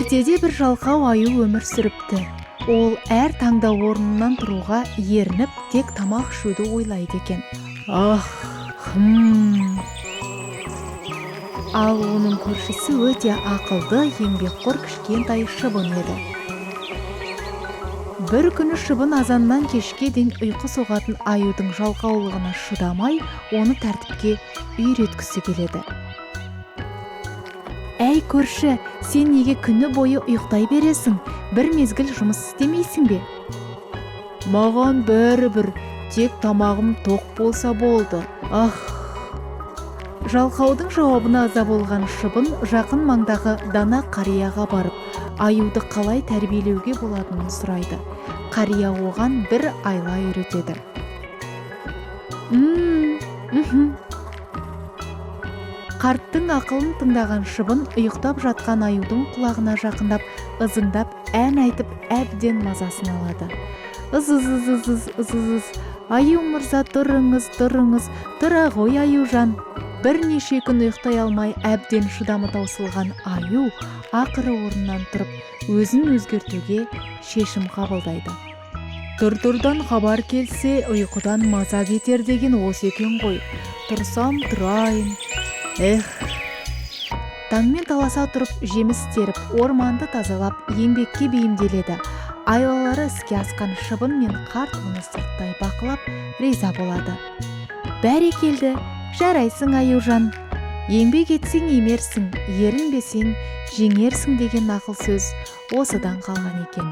Ертеде бір жалқау аю өмір сүріпті. Ол әр таңда орнынан тұруға ерініп, тек тамақ ішуді ойлайды екен. Ах, хм. Ал оның көршісі өте ақылды, еңбекқор кішкентай шыбын еді. Бір күні шыбын азаннан кешке дейін ұйқы соғатын аюдың жалқаулығына шыдамай, оны тәртіпке үйреткісі келеді. Әй, көрші, сен неге күні бойы ұйықтай бересің? Бір мезгіл жұмыс істемейсің бе? Маған бәрібір, тек тамағым тоқ болса болды. Ах! Жалқаудың жауабына ыза болған шыбын жақын маңдағы дана қарияға барып, аюды қалай тәрбиелеуге болатынын сұрайды. Қария оған бір айла үйретеді. Мхм. Қарттың ақылын тыңдаған шыбын ұйықтап жатқан аюдың құлағына жақындап, ызыңдап ән айтып, әбден мазасын алады. Ыз ыз ыз ыз ыз ыз ыз ыз. Аю мырза, тұрыңыз, тұрыңыз, тұра ғой, аюжан. Бірнеше күн ұйықтай алмай, әбден шыдамы таусылған аю ақыры орнынан тұрып, өзін өзгертуге шешім қабылдайды. Тұр-тұрдан хабар келсе, ұйқыдан маза кетер деген осы екен ғой. Тұрсам тұрайын. Эх. Таңмен таласа тұрып, жеміс теріп, орманды тазалап, еңбекке бейімделеді. Айлалары іске асқан шыбын мен қарт оны сырттай бақылап, риза болады. Бәрекелді, жарайсың, аюжан. Еңбек етсең емерсің, ерінбесең жеңерсің деген нақыл сөз осыдан қалған екен.